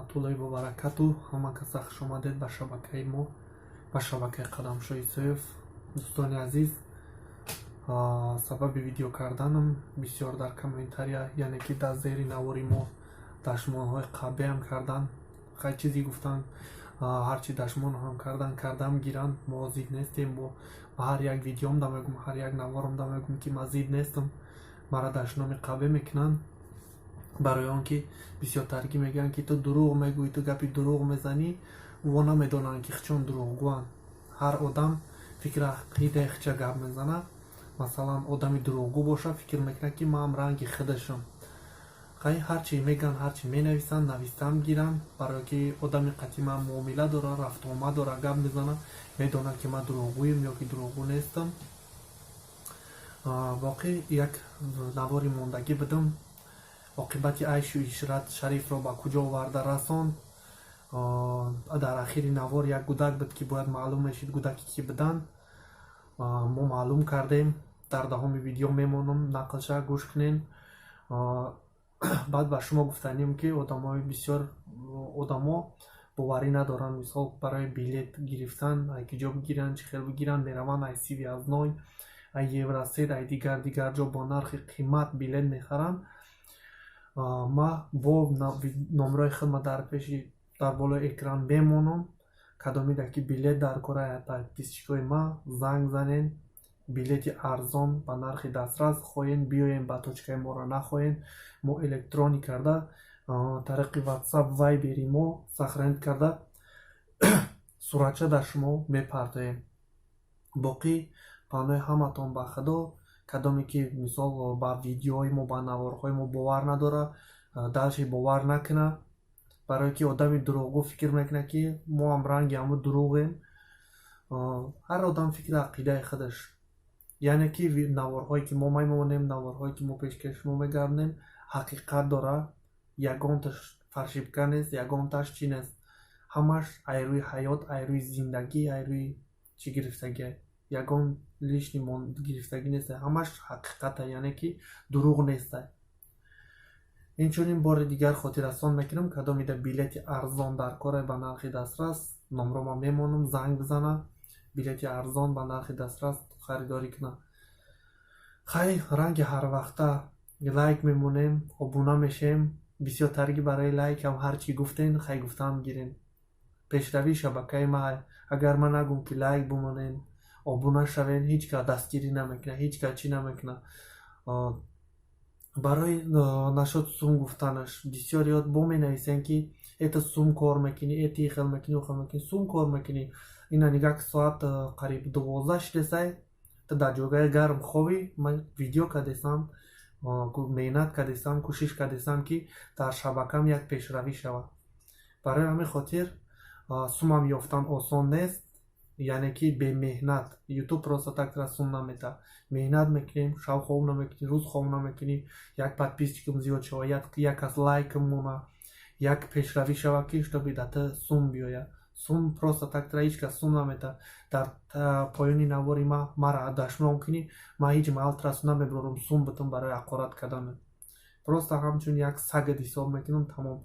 Раҳматуллоҳи ва баракату. Ҳама каса хушомадед ба шабакаи мо, ба шабакаи Қадамшоҳ Исоев. Дӯстони азиз, сабаби видео карданам: бисёр дар комментария, яъне ки дар зери навори мо, дашмонҳои қабеҳам кардан. Хай, чизе гуфтан, ҳарчи дашмон ҳам кардан, кардам гиранд, мо зид нестем. Мо ба ҳар як видеом да мегум, ҳар як наворам да мегум, ки ман зид нестам. Мара дашноми қабеҳ мекунанд, барои он ки бисёртаргӣ мегӯянд, ки ту дурӯғ мегӯӣ, ту гапи дурӯғ мезанӣ. Во намедонанд, ки чун дурӯғгӯанд. Ҳар одам фикри ақидаи худша гап мезанад. Масалан, одами дурӯғгӯ бошад, фикр мекунад, ки ман ранги худашам. Хай, ҳарчи мегӯянд, ҳарчи менависанд, нависам гиранд, барое ки одами қатъи ман муомила дорад, рафтуомад дорад, гап мезанад, медонад, ки ман дурӯғгӯем ё ки дурӯғгӯ нестам. Воқеъ, як навори мондагӣ будам: оқибати айшу ишрат Шарифро ба куҷо оварда расонд. Дар ахири навор як гудак буд, ки бояд маълум мешид, гудаке ки буданд, мо маълум кардем. Дар давоми видео мемонам, нақлша гӯш кунен. Баъд ба шумо гуфтанем, ки одамои бисёр одамо боварӣ надоранд. Мисол, барои билет гирифтан ай киҷо бигиранд, чӣ хел бигиранд, мераванд ай Связной, ай Евросет, ай дигар дигар ҷо бо нархи қимат билет мехаранд. Ма бо номрои худма дар пеши, дар болои экран мемонам. Кадомида ки билет дар кора, подписчикои ма, занг занен. Билети арзон ба нархи дастрас хоҳем, биёем ба точкаи моро, нахоҳем, мо электронӣ карда, тариқи Ватсап, Вайбери мо сохранить карда, суратча дар шумо мепартоем. Боқӣ паноҳи ҳаматон ба Худо. Кадоме ки, мисол, ба видеоҳои мо, ба наворҳои мо бовар надорад, дальше бовар накунад, барое ки одами дурӯғгӯ фикр мекунад, ки мо ҳам ранги ҳамо дурӯғем. Ҳар одам фикри ақидаи худаш, яъне ки наворҳое ки мо мемонем, наворҳое ки мо пешкаши шумо мегардонем, ҳақиқат дорад. Ягонташ фальшивка нест, ягонташ чӣ нест, ҳамаш ай рӯи ҳаёт, ай рӯи зиндагӣ, ай рӯи чӣ гирифтагӣ, ягон лишний гирифтагӣ нест, ҳамаш ҳақиқата, яъне ки дурӯғ неста. Инчунин бори дигар хотиррасон мекунам: кадомида билети арзон дар кора ба нархи дастрас, номрома мемонам, занг бизана, билети арзон ба нархи дастрас харидорӣ кунад. Хай, ранги ҳарвақта лайк мемонем, обуна мешем. Бисёртарги барои лайкам ҳар чӣ гуфтен, хай, гуфтаам гирем. Пешравии шабакаи ма, агар ман нагӯм, ки лайк бимонен, обуна шавен, ҳеҷ кас дастгирӣ намекунад, ҳеҷ кас чӣ намекунад. Барои нашод сум гуфтанаш бисёриёт бо менависем, ки это сум кор мекунӣ, эти хел мекунӣ, хел мекунӣ, сум кор мекунӣ. Ина нигаҳ, соат қариб 12 шидесай, ту дар ҷойгаи гарм ховӣ. Ман видео кардесам, меҳнат кардесам, кӯшиш кардесам, ки дар шабакам як пешравӣ шавад. Барои ҳамин хотир сумам ёфтан осон нест, яъне ки бемеҳнат Ютуб просто так тра сум наметаҳад. Меҳнат мекунем, шаб хоб намекунӣ, рӯз хоб намекунӣ, як подписчикам зиёд шавад, як кас лайкам монад, як пешравӣ шавад, ки чтобы да ту сум биёяд. Сум просто так тра ҳеҷ кас сум наметаҳад. Дар поёни навори ма мара дашном кунӣ, ман ҳеҷ маҳал тра сум намебарорам, сум битум барои ҳақорат карданат. Просто ҳамчун як сагат ҳисоб мекунам, тамом.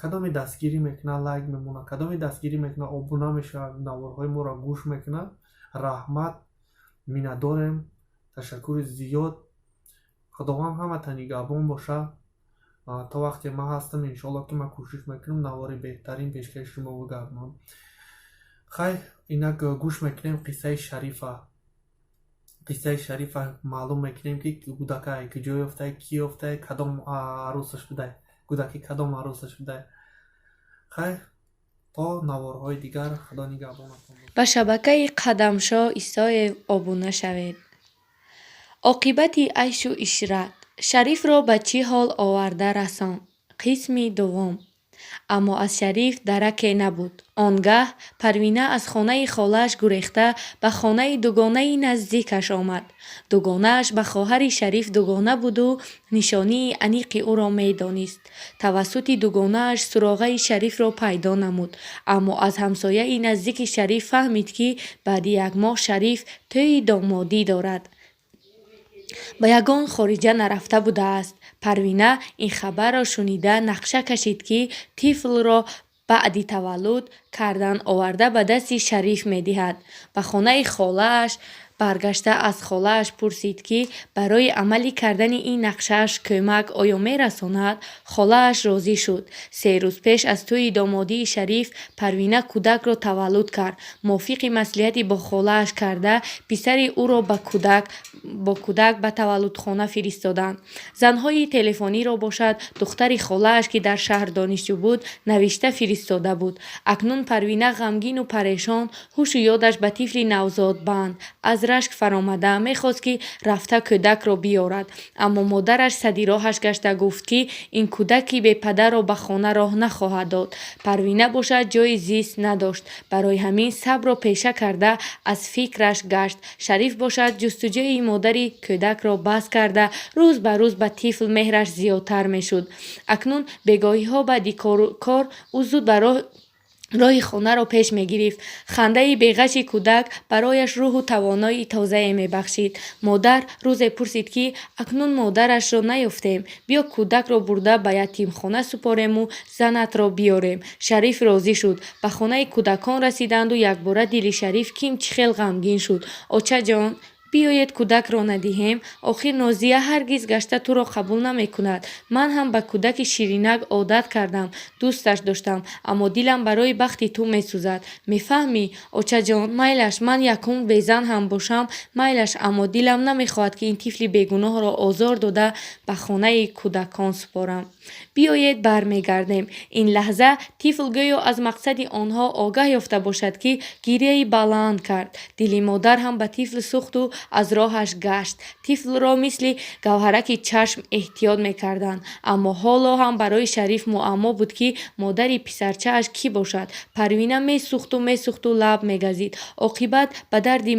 Кадоме дастгирӣ мекунад, лайк мемонад, кадоме дастгирӣ мекунад, обуна мешавад, наворҳои моро гӯш мекунад, раҳмат, миннатдорем, ташаккури зиёд. Худованд ҳамата нигаҳбон бошад. То вақте ман ҳастам, иншоалло, ки ман кӯшиш мекунам, навори беҳтарин пешкаши шумо бигардонам. Хай, инак гӯш мекунем қиссаи Шарифа. Қиссаи Шарифа маълум мекунем, ки гудака куҷо ёфтае, кӣ ёфтае, кадом арӯсаш будай, гудаки кадом арӯсаш будай. Хай, то наворҳои дигар, Худо нигаҳбонатон. Ба шабакаи Қадамшоҳ Исоев обуна шавед. Оқибати айшу ишрат Шарифро ба чӣ ҳол оварда расонд? Қисми дуввум. Аммо аз Шариф дараке набуд. Он гаҳ Парвина аз хонаи холааш гурехта, ба хонаи дугонаи наздикаш омад. Дугонааш ба хоҳари Шариф дугона буду нишонии аниқи ӯро медонист. Тавассути дугонааш суроғаи Шарифро пайдо намуд, аммо аз ҳамсояи наздики Шариф фаҳмид, ки баъди як моҳ Шариф тӯйи домодӣ дорад. Ба ягон хориҷа нарафта будааст. Парвина ин хабарро шунида нақша кашид, ки тифлро баъди таваллуд кардан оварда ба дасти Шариф медиҳад. Ба хонаи холааш баргашта, аз холааш пурсид, ки барои амалӣ кардани ин нақшааш кӯмак оё мерасонад. Холааш розӣ шуд. 3 рӯз пеш аз тӯйи домодии Шариф Парвина кӯдакро таваллуд кард. Мувофиқи маслиҳати бо холааш карда, писари ӯро бо кӯдак ба таваллудхона фиристоданд. Зангҳои телефониро бошад, духтари холааш, ки дар шаҳр донишҷӯ буд, навишта фиристода буд. Акнун Парвина ғамгину парешон, ҳушу ёдаш ба тифли навзод банд, аз рашк фаромада мехост, ки рафта кӯдакро биёрад, аммо модараш садди роҳаш гашта гуфт, ки ин кӯдаки бепадарро ба хона роҳ нахоҳад дод. Парвина бошад, ҷойи зист надошт, барои ҳамин сабрро пеша карда, аз фикраш гашт. Шариф бошад, ҷустуҷӯи модари кӯдакро бас карда, рӯз ба рӯз ба тифл меҳраш зиёдтар мешуд. Акнун бегоҳиҳо баъди кор ӯ зуд ба роҳи хонаро пеш мегирифт. Хандаи беғаши кӯдак барояш рӯҳу тавоноии тозае мебахшид. Модар рӯзе пурсид, ки акнун модарашро наёфтем, биё, кӯдакро бурда ба ятимхона супорему занатро биёрем. Шариф розӣ шуд. Ба хонаи кӯдакон расиданду якбора дили Шариф ким чӣ хел ғамгин шуд. «Очаҷон, биёед, кӯдакро надиҳем. Охир Нозия ҳаргиз гашта туро қабул намекунад. Ман ҳам ба кӯдаки ширинак одат кардам, дӯсташ доштам, аммо дилам барои бахти ту месӯзад, мефаҳмӣ?» «Очаҷон, майлаш, ман якум безан ҳам бошам, майлаш, аммо дилам намехоҳад, ки ин тифли бегуноҳро озор дода, ба хонаи кӯдакон супорам. Биёед, бармегардем. Ин лаҳза тифл гӯё аз мақсади онҳо огаҳ ёфта бошад, ки гирияи баланд кард. Дили модар ҳам ба тифл сӯхту аз роҳаш гашт. Тифлро мисли гавҳараки чашм эҳтиёт мекарданд, аммо ҳоло ҳам барои Шариф муаммо буд, ки модари писарчааш кӣ бошад. Парвина месӯхту месӯхту лаб мегазид. Оқибат ба дарди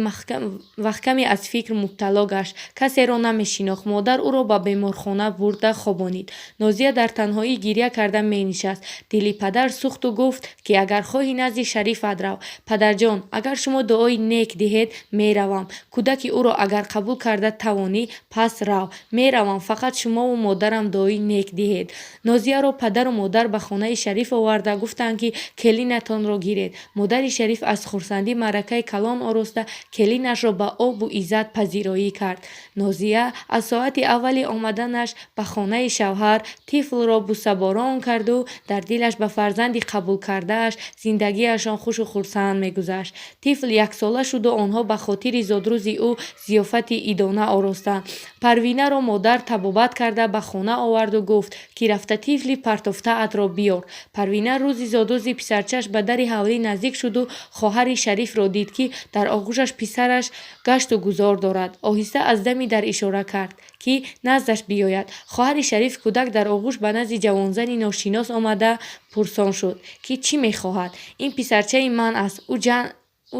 ваҳкаме аз фикр мубтало гашт. Касеро намешинохт. Модар ӯро ба беморхона бурда хобонид. Нозия дар танҳоӣ гиря карда менишаст. Дили падар сӯхту гуфт, ки агар хоҳӣ, назди Шарифат рав. «Падарҷон, агар шумо дуои нек диҳед, меравам. Кӯдаки ӯро агар қабул карда тавонӣ, пас рав. Меравам, фақат шумову модарам дуои нек диҳед». Нозияро падару модар ба хонаи Шариф оварда гуфтанд, ки келинатонро гиред. Модари Шариф аз хурсандӣ маъракаи калон ороста, келинашро ба обу иззат пазироӣ кард. Нозия аз соати аввали омаданаш ба хонаи шавҳар тифлро бусаборон карду дар дилаш ба фарзанди қабулкардааш зиндагиашон хушу хурсанд мегузашт. Тифл яксола шуду онҳо ба хотири зодрӯзи ӯ зиёфати идона оростанд. Парвинаро модар табобат карда ба хона оварду гуфт, ки рафта тифли партофтаатро биёр. Парвина рӯзи зодрӯзи писарчааш ба дари ҳавлӣ наздик шуду хоҳари Шарифро дид, ки дар оғӯшаш писараш гашту гузор дорад. Оҳиста аз дами дар ишора кард, ки наздаш биёяд. Хоҳари Шариф кӯдак дар оғӯш ба назди ҷавонзани ношинос омада, пурсон шуд, ки чӣ мехоҳад. «Ин писарчаи ман аст».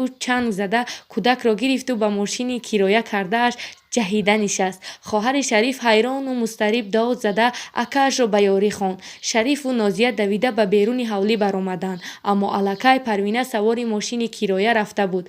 Ӯ чанг зада кӯдакро гирифту ба мошини кироя кардааш ҷаҳида нишаст. Хоҳари Шариф ҳайрону музтариб дод зада акаашро ба ёрӣ хонд. Шарифу Нозия давида ба беруни ҳавлӣ баромаданд, аммо аллакай Парвина савори мошини кироя рафта буд.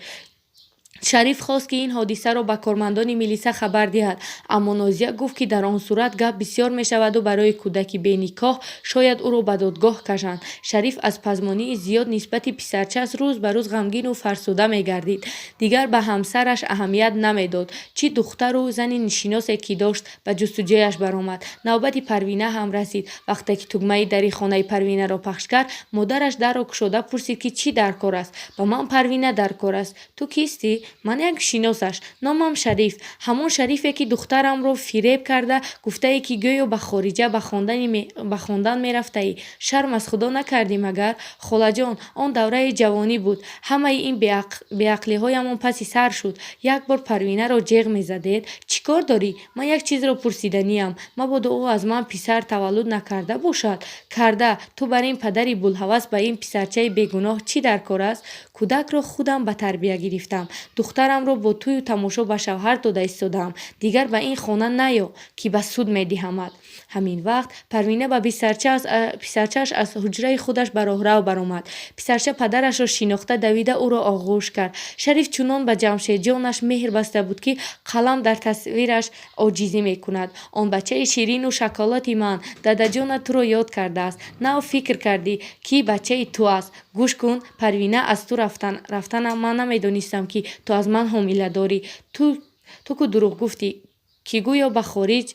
Шариф хост, ки ин ҳодисаро ба кормандони милиса хабар диҳад, аммо Нозия гуфт, ки дар он сурат гап бисёр мешаваду барои кӯдаки беникоҳ шояд ӯро ба додгоҳ кашанд. Шариф аз пазмонии зиёд нисбати писарчааш рӯз ба рӯз ғамгину фарсуда мегардид. Дигар ба ҳамсараш аҳамият намедод. Чӣ духтару зани шиносе, ки дошт, ба ҷустуҷӯяш баромад. Навбати Парвина ҳам расид. Вақте ки тугмаи дари хонаи Парвинаро пахш кард, модараш дарро кушода пурсид, ки чӣ дар кор аст. «Ба ман Парвина дар кор аст». «Ту кистӣ?» «Ман як шиносаш, номам Шариф. Ҳамон Шарифе, ки духтарамро фиреб карда, гуфтае, ки гӯё ба хориҷа ба хондан мерафтаӣ. Шарм аз Худо накардӣ магар?» «Холаҷон, он давраи ҷавонӣ буд. Ҳамаи ин беақлиҳоямон паси сар шуд. Як бор Парвинаро ҷеғ мезадед». «Чӣ кор дорӣ?» «Ман як чизро пурсиданиям. Мабодо ӯ аз ман писар таваллуд накарда бошад». «Карда. Ту бар ин падари булҳавас ба ин писарчаи бегуноҳ чӣ дар кор аст?» «Кӯдакро худам ба тарбия гирифтам. Духтарамро бо тӯю тамошо ба шавҳар дода истодаам. Дигар ба ин хона наё, ки ба суд медиҳамад. Ҳамин вақт Парвина ба писарчааш аз ҳуҷраи худаш ба роҳрав баромад. Писарча падарашро шинохта, давида ӯро оғӯш кард. Шариф чунон ба Ҷамшедҷонаш меҳр баста буд, ки қалам дар тасвираш оҷизӣ мекунад. Он бачаи ширину шоколати ман, дадаҷонат туро ёд кардааст. Нав фикр кардӣ, ки бачаи ту аст. Гӯш кун, Парвина, аз ту рафтанам ман намедонистам, ки ту аз ман ҳомиладорӣ. Ту ку дурӯғ гуфтӣ, ки гӯё ба хориҷ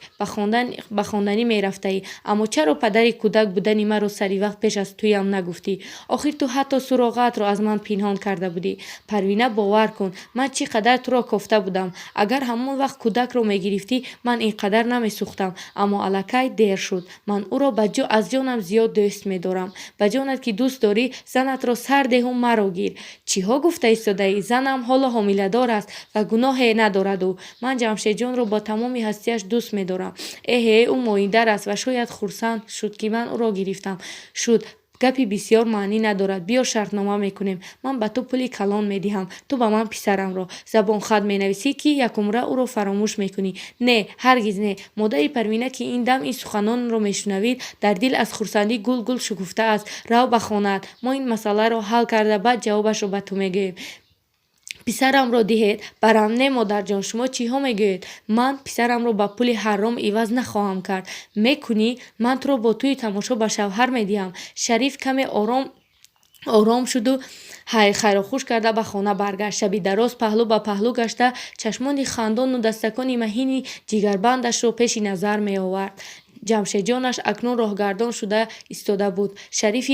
ба хонданӣ мерафтаӣ. Аммо чаро падари кӯдак будани маро сари вақт пеш аз тӯям нагуфтӣ? Охир ту ҳатто суроғаатро аз ман пинҳон карда будӣ. Парвина, бовар кун, ман чӣ қадар туро кофта будам. Агар ҳамон вақт кӯдакро мегирифтӣ, ман ин қадар намесӯхтам. Аммо аллакай дер шуд. Ман ӯро аз ҷонам зиёд дӯст медорам. Ба ҷонат ки дӯст дорӣ, занатро сар деҳу маро гир. Чиҳо гуфта истодаӣ? Занам ҳоло ҳомиладор аст ва гуноҳе надорад ӯ. Ман Ҷамшедҷонро бо тамоми ҳастиаш дӯст медорам. Эҳе, ӯ моиндар аст ва шояд хурсанд шуд, ки ман ӯро гирифтам. Шуд. Гапи бисёр маънӣ надорад. Биё, шартнома мекунем. Ман ба ту пули калон медиҳам, ту ба ман писарамро. Забонхат менависӣ, ки якумра ӯро фаромӯш мекунӣ. Не, ҳаргиз не. Модари Парвина, ки ин дам ин суханонро мешунавид, дар дил аз хурсандӣ гул-гул шукуфта аст. Рав ба хонаат. Мо ин масъаларо ҳал карда, баъд ҷавобашро ба ту мегӯем. Писарамро диҳед. Барам не, модарҷон, шумо чиҳо мегӯед? Ман писарамро ба пули ҳаром иваз нахоҳам кард. Мекунӣ? Ман туро бо тӯи тамошо ба шавҳар медиҳам. Шариф каме ором шуду хайру хуш карда ба хона баргашт. Шаби дароз паҳлӯ ба паҳлӯ гашта, чашмони хандону дастакони маҳини ҷигарбандашро пеши назар меовард. Ҷамшедҷонаш акнун роҳгардон шуда истода буд. Шариф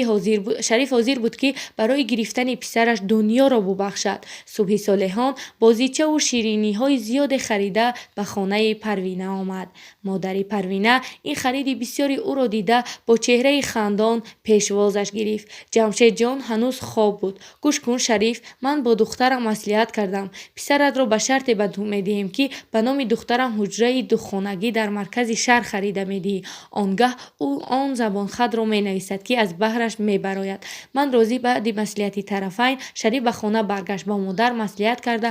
ҳозир буд, ки барои гирифтани писараш дунёро бубахшад. Субҳи солеҳон бозичаву шириниҳои зиёде харида ба хонаи Парвина омад. Модари Парвина ин хариди бисёри ӯро дида, бо чеҳраи хандон пешвозаш гирифт. Ҷамшедҷон ҳанӯз хоб буд. Гӯш кун, Шариф, ман бо духтарам маслиҳат кардам. Писаратро ба шарте ба ту медиҳем, ки ба номи духтарам ҳуҷраи духонагӣ дар маркази шаҳр харида медиҳӣ. Он гаҳ ӯ он забонхатро менависад, ки аз баҳраш мебарояд. Ман розӣ. Баъди маслиҳати тарафайн Шариф ба хона баргашт. Бо модар маслиҳат карда,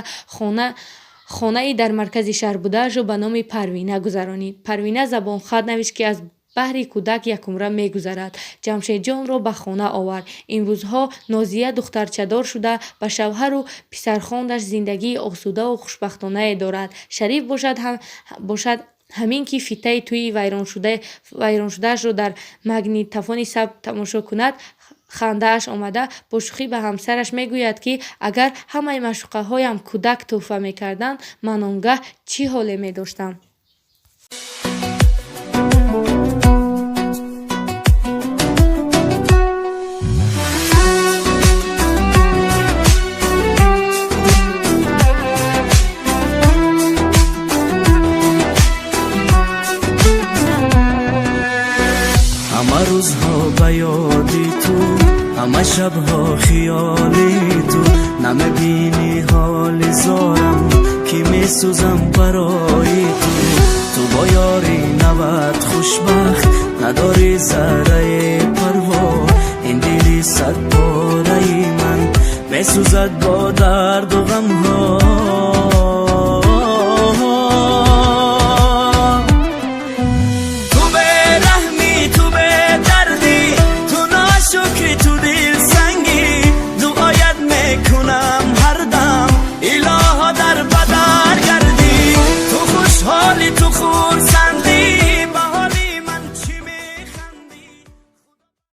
хонаи дар маркази шаҳр будаашро ба номи Парвина гузаронид. Парвина забонхат навишт, ки аз баҳри кӯдак якумра мегузарад. Ҷамшедҷонро ба хона овард. Имрӯзҳо Нозия духтарчадор шуда, ба шавҳару писархондаш зиндагии осудаву хушбахтонае дорад. Шариф бошад, ҳамин ки фитаи тӯи вайроншудаашро дар магнитофони сабт тамошо кунад, хандааш омада, бо шӯхӣ ба ҳамсараш мегӯяд, ки агар ҳамаи маъшуқаҳоям кӯдак тӯҳфа мекарданд, ман он гаҳ чӣ ҳоле медоштам? Ҳама рӯзҳо ба ёди ту, ҳама шабҳо хиёли ту. Намебинӣ ҳоли зорам, ки месӯзам барои ту. Ту бо ёри нават хушбахт, надорӣ зарраи парво. Ин дили садпораи ман месӯзад бо дарду.